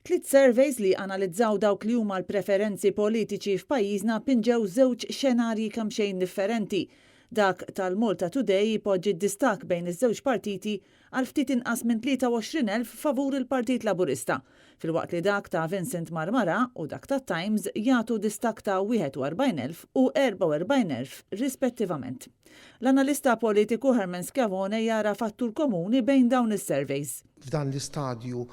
Tliet surveys li analizzaw dawk li huma l-preferenzi politiċi f'pajjiżna pinġew żewġ xenarji kemxejn differenti. Dak tal-Malta Today jpoġġi d-distakk bejn iż-żewġ partiti għal ftit inqas minn 23,000 favur il-Partit Laburista, filwaqt li dak ta' Vincent Marmara u dak ta' Times jagħtu distakk ta' 41,000 u 44,000 rispettivament. L-analista politiku Herman Schiavone jara fattur komuni bejn dawn is-surveys. F'dan l-istadju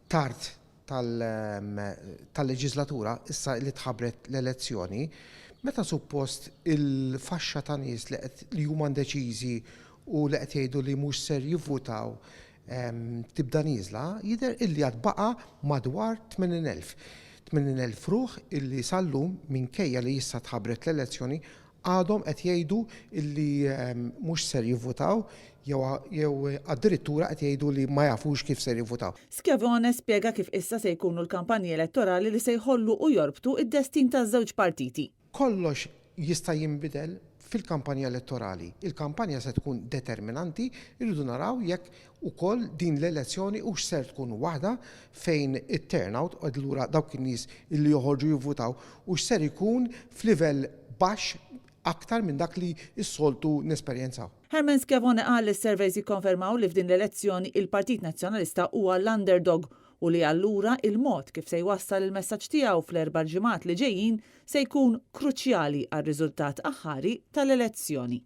tard tal-leġislatura, issa li tħabbret l-elezzjoni, meta suppost il-faxxa ta' nies li qed li huma indeċiżi u li qed jgħidu li mhux ser jivvutaw tibda nieżla, jidher illi għad baqa' madwar 80,000. 80,000 ruħ illi sal-lum, minkejja li issa tħabbret l-elezzjoni, għadhom qed jgħidu illi mhux ser jivvutaw jew jew addirittura qed jgħidu li ma jafux kif ser jivvutaw. Schiavone spjega kif issa se jkunu l-kampanji elettorali li se jħollu u jorbtu d-destin taż-żewġ partiti. Kollox jista' jinbidel fil-kampanja elettorali. Il-kampanja se tkun determinanti, irridu naraw jekk ukoll din l-elezzjoni hux ser tkun waħda fejn it-turnout, allura dawk in-nies illi joħorġu jivvutaw, hux ser ikun f'livell baxx aktar minn dak li s-soltu nesperjenzaw. Herman Schiavone qal li s-surveys jikkonfermaw li f'din l-elezzjoni il-Partit Nazzjonalista huwa l-underdog u li allura il-mod kif se jwassal il-messaġġ tiegħu fl-4 ġimgħat li ġejjin se jkun kruċjali għar-riżultat aħħari tal-elezzjoni.